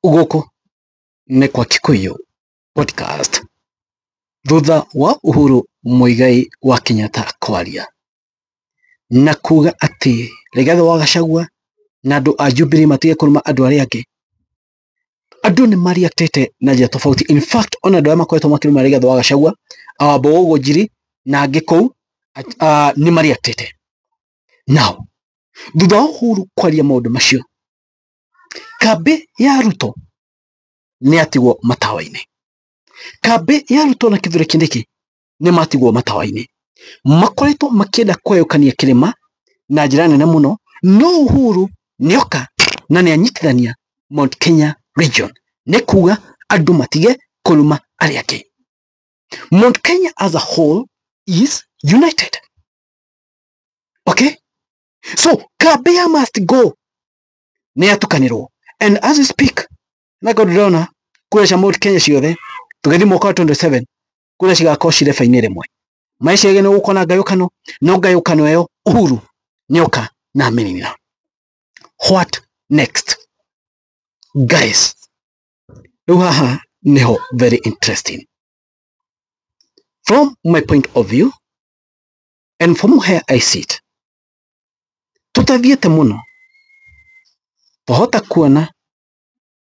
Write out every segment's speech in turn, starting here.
Gũkũ nĩ kwa Kikuyu Podcast. Thutha wa Uhuru Muigai wa Kenyatta kwaria na kuga atĩ Rigathĩ wa Gachagua na andũ a Jubilee matige kũruma andũ arĩa angĩ, andũ nĩ mareactĩte na njĩra tofauti. In fact, ona andũ arĩa makoretwo makĩruma Rigathĩ wa Gachagua, Wambogo Njiri na angĩ kũu nĩ mareactĩte. Now, thutha wa Uhuru kwaria maũndũ macio, kambĩ ya Ruto nĩ yatigwo matawa-inĩ. Kambĩ ya Ruto na Kithure Kindiki nĩ matigwo matawa-inĩ. Makoretwo makĩenda kũgayũkania kĩrĩma na njĩra nene mũno, no Uhuru nĩoka na nĩanyitithania Mount Kenya region, nĩ kuga andũ matige kũruma arĩa angĩ. Mount Kenya as a whole is united. Okay? So kambĩ ya must go nĩ yatukanĩrwo. And as we speak, na ndĩrona kura cia Mount Kenya ciothe tũgĩthiĩ mwaka wa 27 kura cigakorwo cirĩ rebe-inĩ rĩmwe. Meciria nĩ gũkorwo na ngayũkano, no ngayũkano ĩyo Uhuru nĩoka na amĩnina. What next? Guys, rĩu haha nĩho very interesting. From my point of view and from where I sit, tũtathiĩte mũno twahota kuona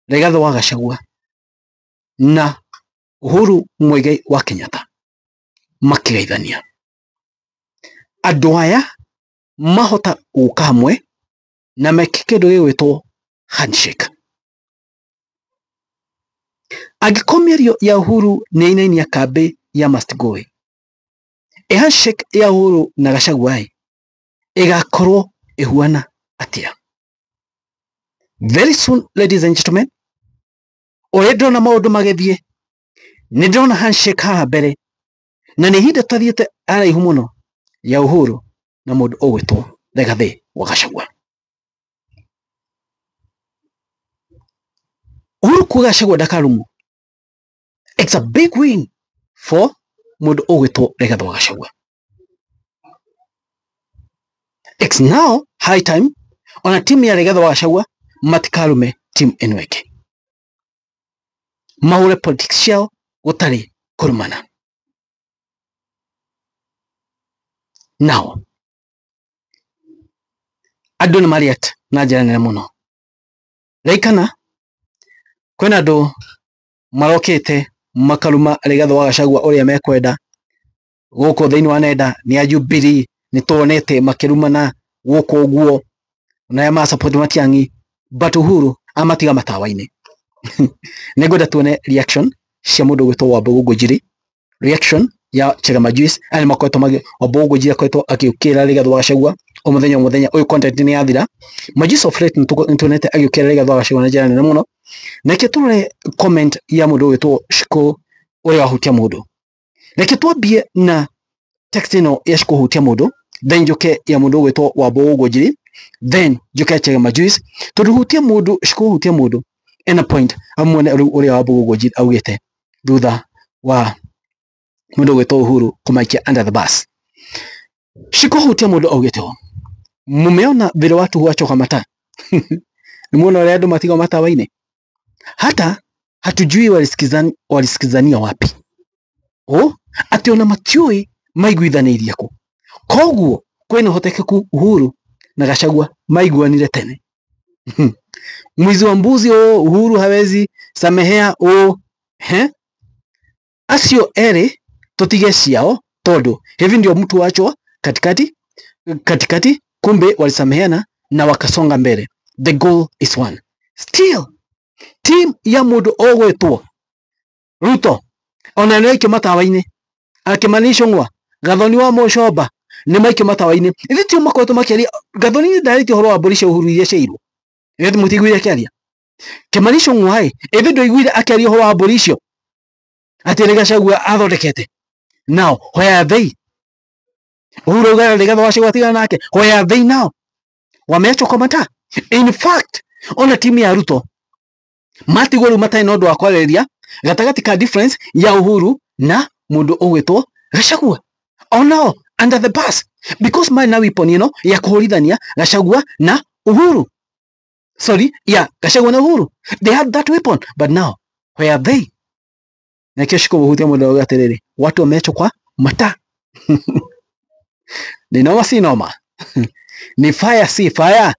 Rigathĩ wa Gachagua na Uhuru Muigai wa Kenyatta makĩgeithania. Andũ aya mahota gũka hamwe na meke kĩndũ gĩgwĩtwo handshake. Angĩkorwo mĩario ya Uhuru nĩ yainainia kambĩ ya must go ĩ handshake ya Uhuru na Gachagua ĩ ĩgakorwo ĩhuana atĩa? Very soon, ladies and gentlemen, ũrĩa ndĩrona maũndũ magĩthiĩ, nĩ ndĩrona handshake haha mbere, na nĩ ihinda tũtathiĩte haraihu mũno ya Uhuru na mũndũ ũgwĩtwo Rigathĩ wa Gachagua. Uhuru kuga Gachagua ndakarumwo, it's a big win for mũndũ ũgwĩtwo Rigathĩ wa Gachagua. It's now high time ona timu ya Rigathĩ wa Gachagua matikarume timu ĩno ĩngĩ, mahũre politics ciao gũtarĩ kũrumana. Now, andũ nĩ mareact na njĩra nene mũno. Ririkana kwĩna andũ marokĩte makaruma Rigathĩ wa Gachagua ũrĩa mekwenda gũkũ thĩinĩ wa nenda nĩ a Jubilee nĩ tuonete makĩrumana gũkũ ũguo na arĩa ma support Matiang'i, but Uhuru amatiga matawa-inĩ. Nĩ ngwenda tuone reaction cia mũndũ ũgwĩtwo Wambugu Ngũnjiri, reaction ya Chegama Juice arĩa makoretwo magĩ Wambugu Ngũnjiri akoretwo agĩũkĩrĩra Rigathĩ wa Gachagua o mũthenya o mũthenya, ũyũ content nĩ yathira. Majuice of late nĩ tuonete agĩũkĩrĩra Rigathĩ wa Gachagua na njĩra nene mũno. Reke tũrore comment ya mũndũ ũgwĩtwo Shiko ũrĩa wahutia mũndũ. Reke twambie na text ĩno ya Shiko hutia mũndũ, then njoke ya mũndũ ũgwĩtwo Wambugu Ngũnjiri, then njoke ya Chegama Juice, tondũ hutia mũndũ, Shiko hutia mũndũ ena point amwone rĩu ũrĩa Wambugu Ngũnjiri augĩte thutha wa mũndũ ũgwĩtwo Uhuru kũmaikia under the bus. Shiko hutia mũndũ augĩte ũũ, mumeona vile watu huachwa kwa mataa? Nĩ muona ũrĩa andũ matigwo matawa-inĩ? Hata hatujui walisikizania wapi. O atĩ ona matiũĩ maiguithanĩirie kũ. Koguo kwĩna ũhotekeku Uhuru na Gachagua maiguanire tene. Mwizi wa mbuzi o Uhuru hawezi samehea o he acio erĩ tũtige ciao tondũ hivi ndio mtu wachwa katikati katikati, kumbe walisameheana na wakasonga mbele. The goal is one. Still team ya mũndũ ũgwĩtwo Ruto ona nĩ aikio matawa-inĩ, Akĩmani Ichung'wa, Gathoni wa Mũcomba nĩ maikio matawa-inĩ. Ithuĩ tio makoretwo makĩaria. Gathoni nĩ ndarĩtie ũhoro wa mbũri cia Uhuru iria ciairwo, ithuĩ mũtiguire akĩaria. Kĩmani Ichung'wa ĩ, ithuĩ ndũiguire akĩaria ũhoro wa mbũri icio atĩ nĩ Gachagua athondekete. Now where are they? Uhuru auga Rigathĩ wa Gachagua atigana nake, where are they now? Wameachwa kwa mataa. In fact, ona timu ya Ruto matigwo rĩu matarĩ na ũndũ wa kwarĩrĩria gatagatĩ ka difference ya Uhuru na mũndũ ũgwĩtwo Gachagua. Onao under the bus because marĩ na weapon ĩno ya kũhũrithania Gachagua na Uhuru. Sorry, yeah, Gachagua na Uhuru, they had that weapon, but now where are they? Na kĩo cikũhutia mũndũ auga atĩrĩrĩ, watu wameachwa kwa mata. Ni noma si noma? Ni fire si fire?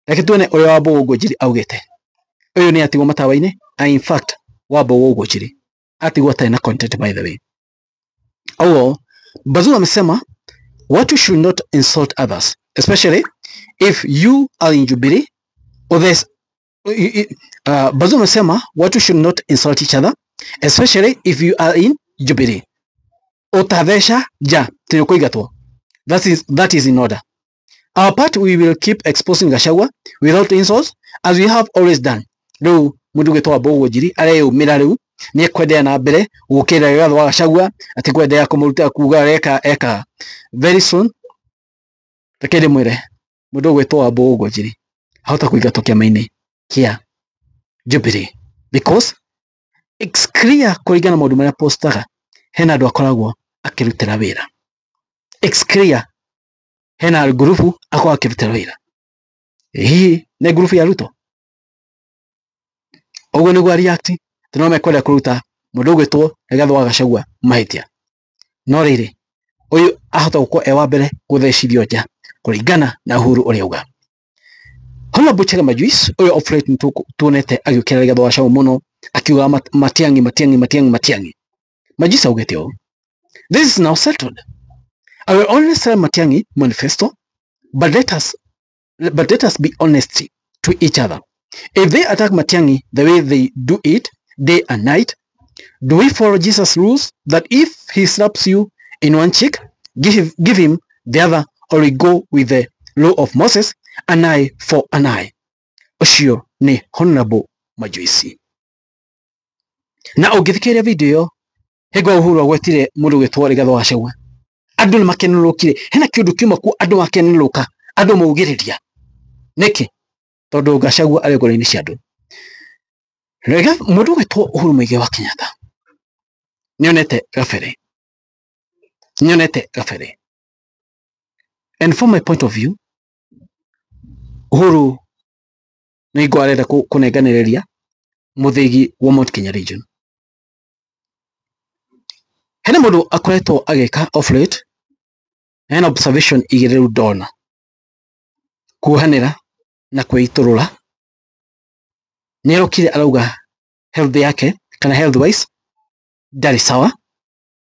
Reke tuone ũrĩa Wambugu Ngunjiri augĩte. Ũyũ nĩ atigwo matawa-inĩ, and in fact Wambugu Ngunjiri atigwo atarĩ na content, by the way. Ũguo Bazu amesema watu should not insult others, especially if you are in Jubilee or there's Bazu amesema watu should not insult each other, especially if you are in Jubilee. Utathesha ja tĩũkũingatwo. That is in order. Our part, we will keep exposing Gachagua without insults, as we have always done. Rĩu mũndũ ũgĩtwo Wambugu Ngunjiri areyumĩra rĩu nĩ ekwenderea na mbere gũkĩrĩra Rigathĩ wa Gachagua, atikwenderea kũmũruta kuga areka eka. Very soon, reke ndĩmwĩre, mũndũ ũgwĩtwo Wambugu Ngunjiri ahota kũingatwo kĩama-inĩ kĩa Jubilee, because it's clear kũringana na maũndũ marĩa postaga hena andũ akoragwo akĩrutĩra wĩra. It's clear hena ngurubu akoragwo akĩrutĩra wĩra. Hihi nĩ ngurubu ya Ruto? Ũguo nĩguo react atĩ no mekwenda kũruta mũndũ ũgwĩtwo Rigathĩ wa Gachagua mahĩtia, no rĩrĩ, ũyũ ahota gũkorwo e wa mbere gũthecithio nja kũringana na Uhuru ũrĩa auga. Honorable Chege Majuice ũyũ of late nĩ tuonete agĩũkĩra Rigathĩ wa Gachagua mũno, akiuga Matiang'i, Matiang'i, Matiang'i, Matiang'i. Majuice augĩte ũũ: "This is now settled. I will only sell Matiang'i manifesto, but let us be honest to each other. If they attack Matiang'i the way they do it day and night, do we follow Jesus' rules that if he slaps you in one cheek, give him the other, or we go with the law of Moses, an eye for an eye?" Ũcio nĩ Honorable Majuici. Na ũngĩthikĩrĩria video ĩyo, hingo Uhuru agwetire mũndũ ũgwĩtwo Rigathĩ wa Gachagua, andũ nĩ makenũrũkire. Hena kĩũndũ kiuma kuo, andũ makenũrũka, andũ maugĩrĩria. Nĩkĩ? Tondũ Gachagua arĩ ngoro-inĩ cia andũ. Mũndũ ũgwĩtwo Uhuru Muigai wa Kenyatta nĩonete gabere, nĩonete gabere. And from my point of view, Uhuru nĩ ngo arenda kũnenganĩrĩria mũthĩgi wa Mount Kenya region. Hena mũndũ akoretwo agĩka off late, na hena observation igĩrĩ rĩu ndona kuohanĩra na kwĩitũrũra. Nĩ arokire arauga health yake kana health wise ndarĩ sawa,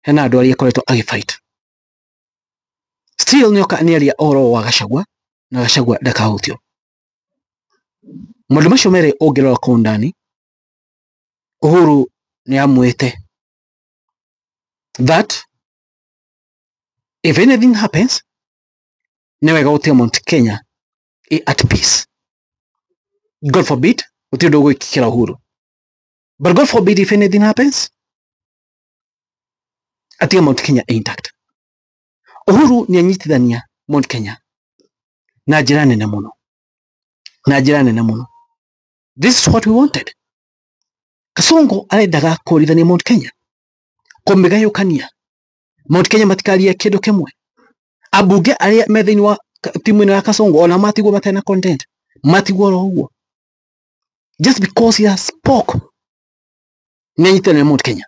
hena andũ arĩa akoretwo agĩfight. Still nĩoka nĩaria ũhoro wa Gachagua na Gachagua ndakahutio. Maũndũ macio merĩ ũngĩrora kwa undani, Uhuru nĩ amwĩte that if anything happens, nĩ wega gũtiga Mount Kenya ĩ at peace. God forbid, gũtirĩ ũndũ ũgwĩkĩra Uhuru, but God forbid if anything happens, atiga Mount Kenya intact. Uhuru nĩ anyitithania Mount Kenya na njĩra nene mũno, na njĩra nene mũno. This is what we wanted. Kasongo arendaga kũrithania Mount Kenya, kũmĩgayũkania Mount Kenya matikarie kĩndũ kĩmwe. Ambunge arĩa me thĩinĩ wa timu ĩno ya Kasongo ona matigwo matarĩ na content, matigwo oro ũguo just because he has spoke. Nĩ anyitana na Mount Kenya.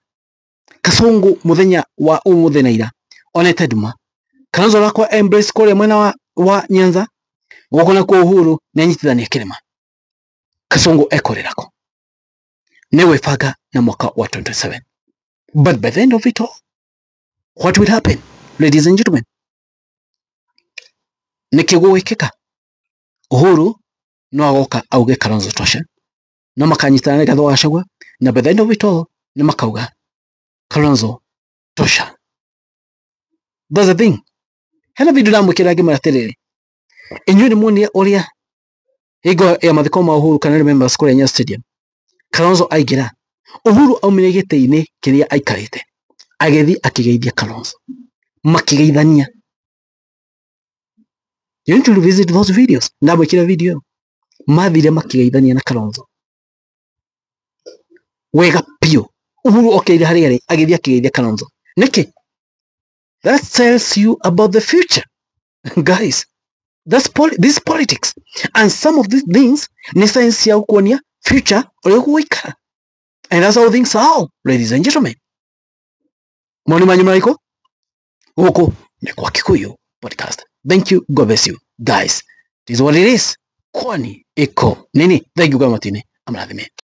Kasongo mũthenya wa ũmũthĩ na ira onete nduma. Kalonzo arakwa embrace kũrĩa mwena wa Nyanza, gũkũ nakuo Uhuru nĩ anyitithania kĩrĩma. Kasongo ekorerako nĩ gwĩbanga na mwaka wa 27. But by the end of it all, what will happen, ladies and gentlemen? Nĩkĩ gũgwĩkĩka? Uhuru no agoka auge Kalonzo tosha, no makanyitana na Rigathĩ wa Gachagua, na by the end of it all nĩ makauga Kalonzo tosha. That's the thing. Hena video ndamwĩkĩra ngĩmwĩra atĩrĩrĩ, inyuĩ nĩ muonire ũrĩa hingo ya mathiko ma Uhuru kana remembrance kũrĩa Nyayo Stadium Kalonzo aingĩra, Uhuru aumire gĩtĩ-inĩ kĩrĩa aikarĩte agĩthiĩ akĩgeithia Kalonzo, makĩgeithania. You need to revisit those videos. Ndamwĩkĩra video mathire makĩgeithania na Kalonzo wega biũ. Uhuru okĩrire harĩa arĩ agĩthiĩ akĩgeithia Kalonzo. Nĩkĩ? That tells you about the future, guys. That's this politics, and some of these things nĩ signs cia gũkuonia future ũrĩa gũgũikara, and that's how things are, ladies and gentlemen. Maoni manyu marĩkũ? Gũkũ nĩ kwa Kikuyu Podcast. Thank you. God bless you guys. It is what it is. Kwani iko nini? Thank you kwa matine amrathime.